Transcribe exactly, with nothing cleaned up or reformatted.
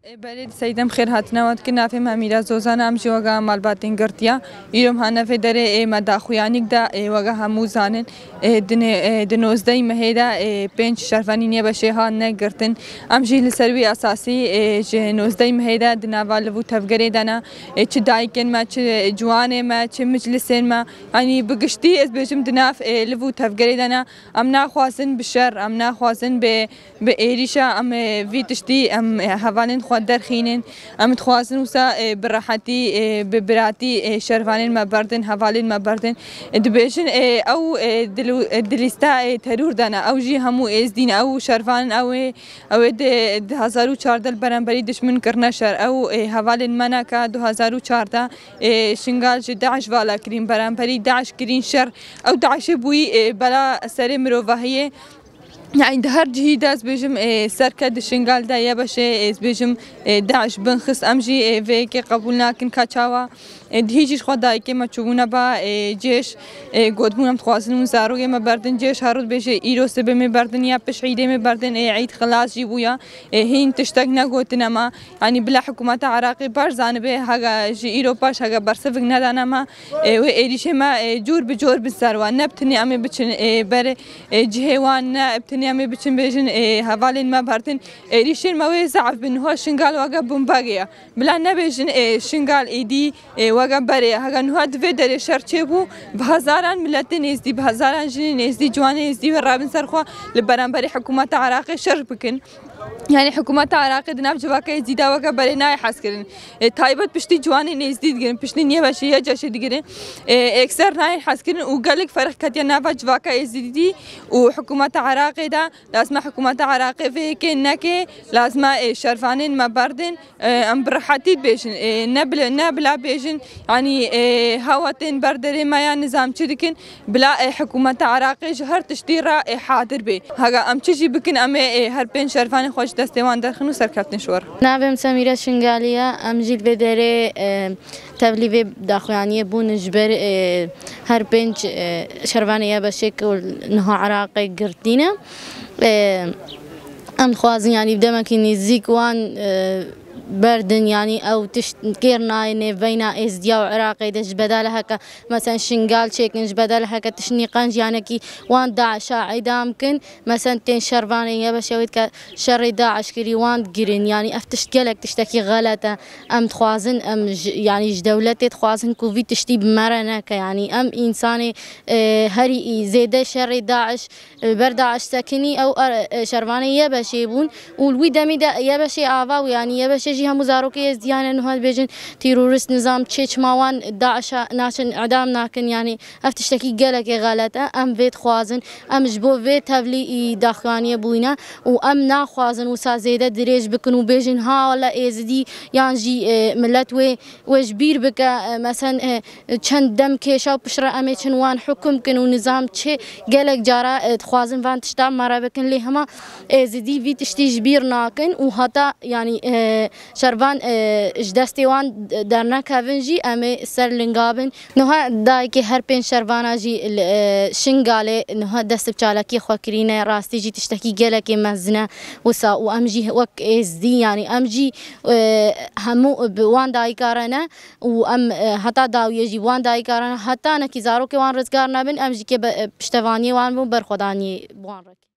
Ê, berê di seydem xêr hatina we dikin. Navê me Mîra Zozan e, em jî wega malbatên girtiya. Îro em hane vê derê, ê, me daxuyanîk da, ê, wega hemû zanin, ê, di nê-, ê, di nozdehî mehê de, ê, pênc şervanî Nêbeşê hatine girtin. Em jî li ser wî esasî, ê, ji nozdehî mehê de di nava liv û tevgerê de ne. Ê, çi dayikên me, çi ciwanê me, çi miclisên me, yanî bi giştî ez bêjim di nav, ê, liv û tevgerê de ne. Em naxwazin bi şer, em naxwazin bi bi êrîşa em, e, vî tiştî em, e, hevalên xwe derxînin. Em dixwazin wisa, e, bi rehetî, e, bi biratî, e, şervanên me berdin, hevalên me berdin. E, dibêjin, e, ew, e, di lî-, e, di lîsta, e, terûr de ne. Ew jî hemû êzdî ne. Ew şervan in, ew ê, ew ê di, di hezar û çardeh li beramberî dişmin kirine şer. Ew, e, hevalên me ne ka du hezar û çardeh, e, Şingal ji DAIŞ vala kirîn, beramberî DAIŞ kirîn şer. Ew DAIŞê bûyî, e, bela serê mirovahiyê. Yani di her cihî de ez bêjim, e, serke di Şingal de ye beşê, ez bêjim, e, DAIŞ bin xist, em jî, e, vê yekê qebûl nakin ka çawa. E, di hî jî ji xwe dayikê me çûbûne ba, e, cêş, e, gotbûn em dixwazin hûn zarokê me berdin cêş, her rû dibêje îro sibê me berdin ya pişt îdê me berdin, e, îd xilas jî bûya, e, hîn tiştek negotine me. Yanî bila hikûmeta Iraqê baş zanibe, hega ji îro paş hega bersivik nedane me, e, wê êrîşê me, e, cor bi cor bin ser wan. Ne bi tenê em ê biçin, e, ber, e, cihê wan, ne bi tenê em ê biçin bêjin, e, hevalên me bertin. Êrîşên me wê zehf bin. Niha Şingal weke bombagê ye. Bila nebêjin, e, Şingal êdî, e, weke berê ye. Hega niha di vê derê şer çêbû, bi hezaran miletên êzdî, bi hezaran jinên êzdî, ciwanên êzdî wê rabin ser xwe li beramberî hikûmeta Iraqê şer bikin. Yani hikûmeta Iraqê di nav civaka Êzidî de weke berê nayê hezkirin. E, taybet piştî ciwanên Êzidî digirin, piştî Nêbeşê ya ceşê digirin. E, ekser nayên hezkirin û gelek ferq ketiye nava civaka Êzidî û hikûmeta Iraqê de. Lazim e hikûmeta Iraqê vê yekê neke, lazim e, e, şervanên me berdin, e, em bi rehetî dibêjin, e, ne bila, ne bila bêjin, yani, e, hawa tên ber derê me ya nizam çi dikin. Bila, e, hikûmeta Iraqê ji her tiştî re, e, hadir bê. Hega em çi jî bikin, em ê, e, her pênc şervanê xwe ji destê wan derxin û serkeftin ji we re. Navê min Semîre Şingalî ye. Em jî li vê derê, e, tevlî vê daxuyaniyê bûn ji ber, e, her pênc, e, şervanê ye beşê ku niha Iraqê girtî ne. E, em dixwazin, yanî bi demekî nêzîk wan, e, berdin, yanî ew tişt kêr nayê nêvbeyna Êzdiya û Iraqê de ji bedala heke, mesela Şingal çêkin, ji bedala heke tiştnî qenc yanekî wan DAIŞa îdam kin, mesela tên şervanê ye beşê wê dike şerê DAIŞ kirî wan digirin, yanî ev tişt gelek tiştekî xelet e. Em dixwazin, em ji, yanî ji dewletê dixwazin ku vî tiştî bi me re neke, yanî em însanê, e, herî zêde şerê DAIŞ, e, ber DAIŞ sekinî ew, e, e, şervanê ye beşê bûn û li wî demî de ye beşê ava û yanî ye beşê jî hemû zarokê Êzdiyan e, niha dibêjin terorist nizam çê çima wan DAIŞa naçin îdam nakin, yanî ev tiştekî gelekê xelet e. Em vê dixwazin, em ji bo vê tevlî î daxuyaniyê bûyne û em naxwazin wisa zêde dirêj bikin û bêjin ha wele Êzidî yan jî, e, milet wê, wê ji bîr bike, e, mesen, e, çend dem kêşa û piştre em ê çin wan hukm kin û nizam çi gelek cara, e, dixwazin van tişta me re bikin, lê hema Êzidî vî tiştî ji bîr nakin û heta, yanî, e, şervan, e, ji destê wan dernekevin jî em ê ser linga bin. Niha dayikê her pênc şervana jî li, e, Şingalê niha dest bi çalakiyê xwe kirîne. Rastî jî tiştekî gelekê mezin e wisa û em jî wek Êzdî, yanî em jî, e, hemû bi wan dayika re ne û em, e, heta dawiyê jî bi wan dayika re ne. Heta nekî zarokê wan rizgar nebin, em jî kê be, e, piştevaniyê wan bin, berxwedaniyê bi wan re.